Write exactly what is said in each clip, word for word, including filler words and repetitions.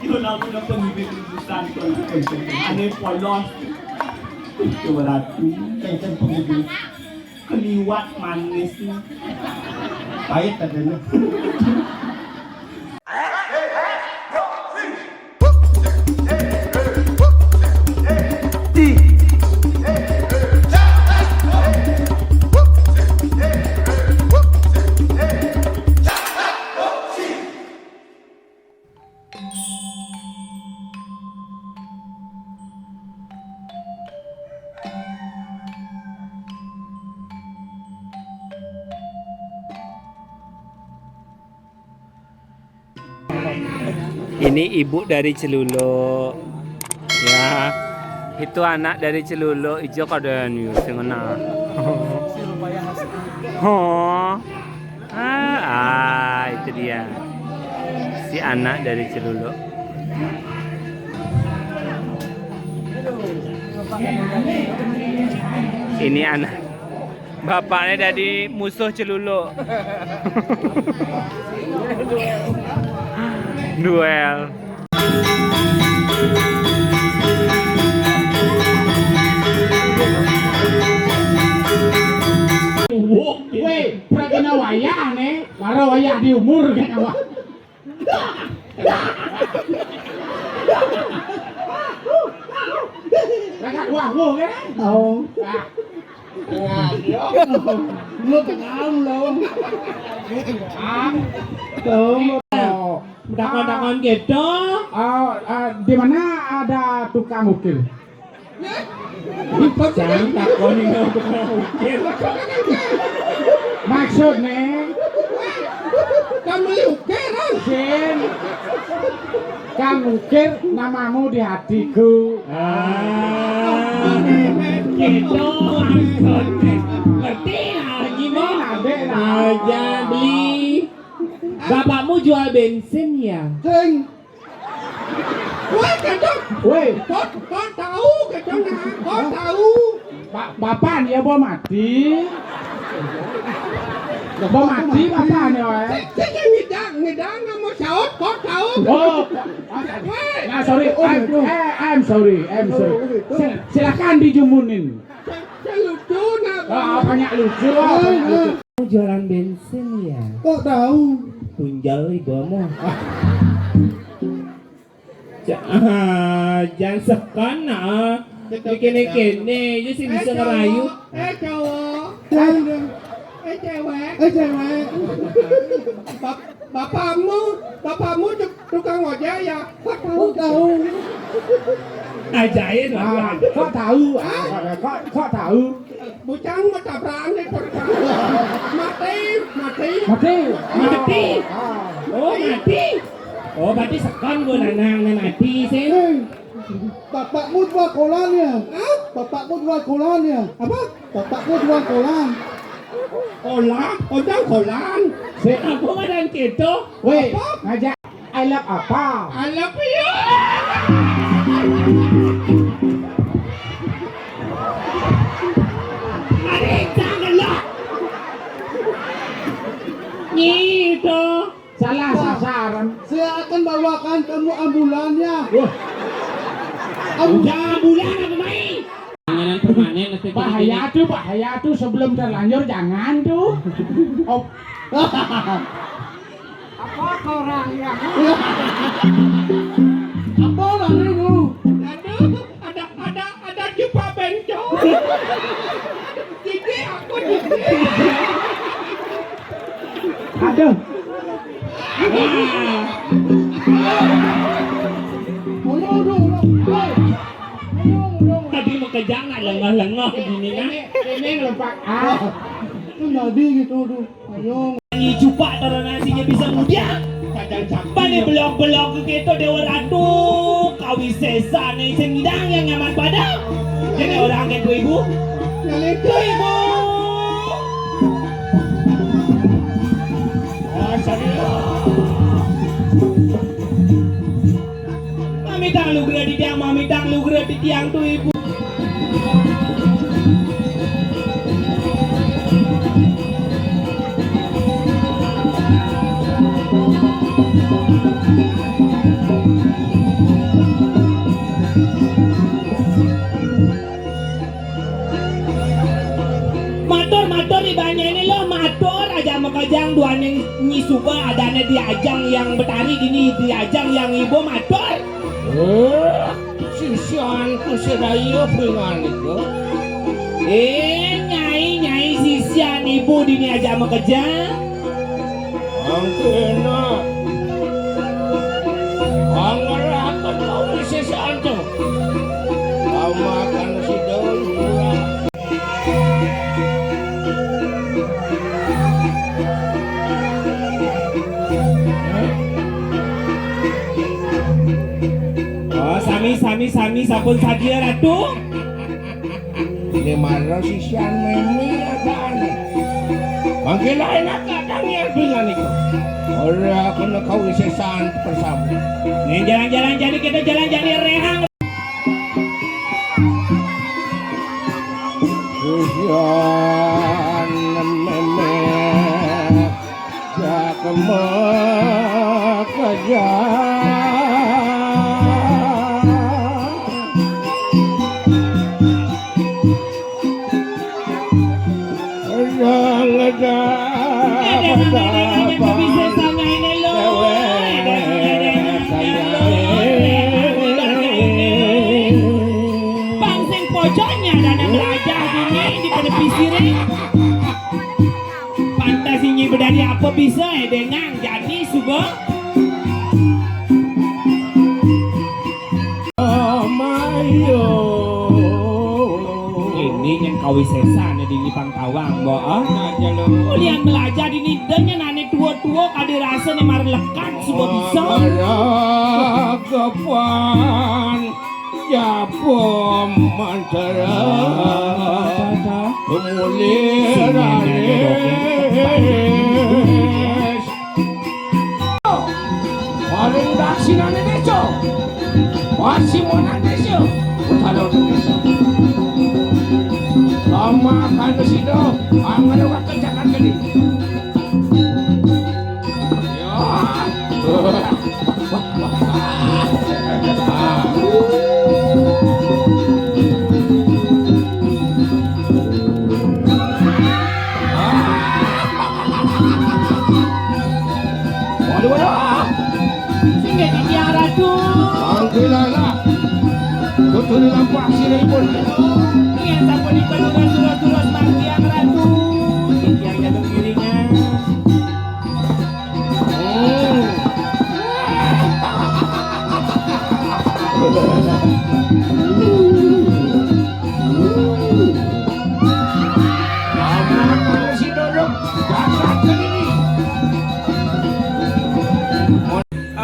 Yo, lamun pengibit urusan tuh. Ane polos. Coba ratu. Kenceng pengibit. Keliwat manis. Pahit tadina. Ini ibu dari Celuluk. Ya, itu anak dari Celuluk, ijo kada anu, sing ngena. Oh. Ah, ah, itu dia. Si anak dari Celuluk. Ini anak. Bapaknya dari musuh Celuluk. Duel. Weh, prekena wayah ne, karo wayah di umur kena wah. Ragat wah, wah, kan? Oh. Ah. Nah, yo. Lu kenal, lu. Ah. Tuh. Takon-takon gitu. Ah, ah, di mana ada tukang ukir? Jangan takoni nang tukang ukir. Maksudnya? Kan beli ukir, kan? Sin. Kan ukir namamu di hatiku. Ah, gitu maksudnya. Ngerti lah, gimana? Adek lah. Aja beli. Bapakmu jual bensin ya? Sing. Woi, Gadot. Woi. Kok, kok tahu, Gadot, nah? Kok tahu? Ba-, bapak dia mau mati. Mau mati bapak nih, woi. Sing, sing, sing, ngidang, ngidang, nggak mau syaut, kok tahu? Oh. Woi. Nah, sorry. I'm, eh, I'm sorry. I'm sorry. Sil-, silakan dijumunin. Sing, sing lucu, nah. Ah, banyak lucu. Ah, banyak lucu. Jualan bensin ya? Kok tahu? Tunjal ibu mu. Ja-, ah, jangan sekan nah. Kene-kene, dia sih bisa ngerayu. Eh, cowok. Eh, cowok. Eh, cewek. Eh, cewek. Bap-, bapakmu, bapakmu tuk-, tukang ojek ya? Kok tahu? Kok tahu? Ajaib, ah, kok, kok tahu? Bujang mah tabrakan deh, tabrakan. Mati, mati. Mati. Mati. Ah. Oh, mati. Oh, berarti sekan gua nanang, nang mati sih. Eh, bapakmu dua kolan ya? Hah? Bapakmu dua kolan ya? Apa? Bapakmu dua kolan. Kolan? Odang kolan. Si aku mah dan gitu. Weh, apa? Ngajak I love apa? I love you. Ada yang jangan lah. Gitu. Salah sasaran. Saya akan bawakan kamu ambulannya. Wah. Ambu- Udah ambulan apa main? Langganan permanen, mesti bahaya tuh, bahaya tuh, sebelum terlanjur jangan tuh. Op. Apa orang yang Apa orang itu? Aduh, ada, ada, ada jumpa bencong. Gigi aku gigi. Aduh. Ayo, aduh, aduh. Ayo, aduh. Tadi mau kejang, lengah-lengah gini, nah. Ini, ini ngelempak. Ah. Itu jadi gitu, aduh. Ayo. Ngicupak taruh nasinya bisa mudah. Bane belok-belok ke kita Dewa Ratu. Kawisesane sing ngidang yang nyaman pada. Jadi orang ke ibu. Ibu. Oh, sorry. Mamitang lugra titiang, mamitang lugra titiang tuh ibu. Nyi suba adané di ajang Hyang Betari dini, di ajang Hyang Iba matur. Eh, sisianku sadaya pinganika. Eh, nyai, nyai sisian ibu dini aja makejang. Angkena. Angarakan kau sisianku. Pamakan sida. Oh, sami, sami, sami sampun sadia, Ratu. Ini marang sisian mémé adané. Mangké lain agak tangian pingan iku. Ora kena kawisésan bersama. Ning jalan-jalan jani kita jalan jani réhang. Sisian mémé jak mekejang. Rang ada. Bang sing pojoknya dana belajar dini di pada pisiring. Pantas inyi bedari apa bisa, eh, dengan jani suba. Mayo. Ini yang kawisésan di Pangkawang, Mbok, ah. Nah, jalo. Ulian belajar ini, dan yang nane tua-tua kada rasa ne marlekan suba bisa. Maragapan japa mantra. Pemulih raris. Paling daksinane desa. Pasimunan desa. Utara desa. Lama kan sida, angin wakil jagat gede. Ya. Waduh, waduh. Singgih titiang Ratu. Angkilala. Tuturi lampah siripun. Yen sampun ipun uras-uras margiang Ratu. Titiang jatuh piringan.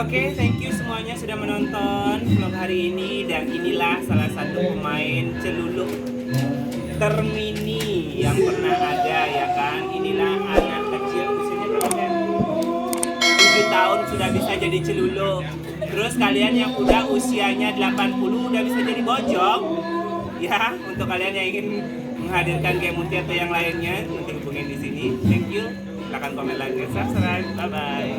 Oke, thank you semuanya sudah menonton vlog hari ini, dan inilah salah satu pemain celuluk termini yang pernah ada, ya kan. Inilah anak kecil, usianya berapa, Ken? Tujuh tahun sudah bisa jadi celuluk. Terus kalian yang udah usianya delapan puluh udah bisa jadi bojong. Ya, untuk kalian yang ingin menghadirkan Kek Munti atau yang lainnya, nanti hubungin di sini. Thank you. Silakan komen, like, dan subscribe. Bye bye.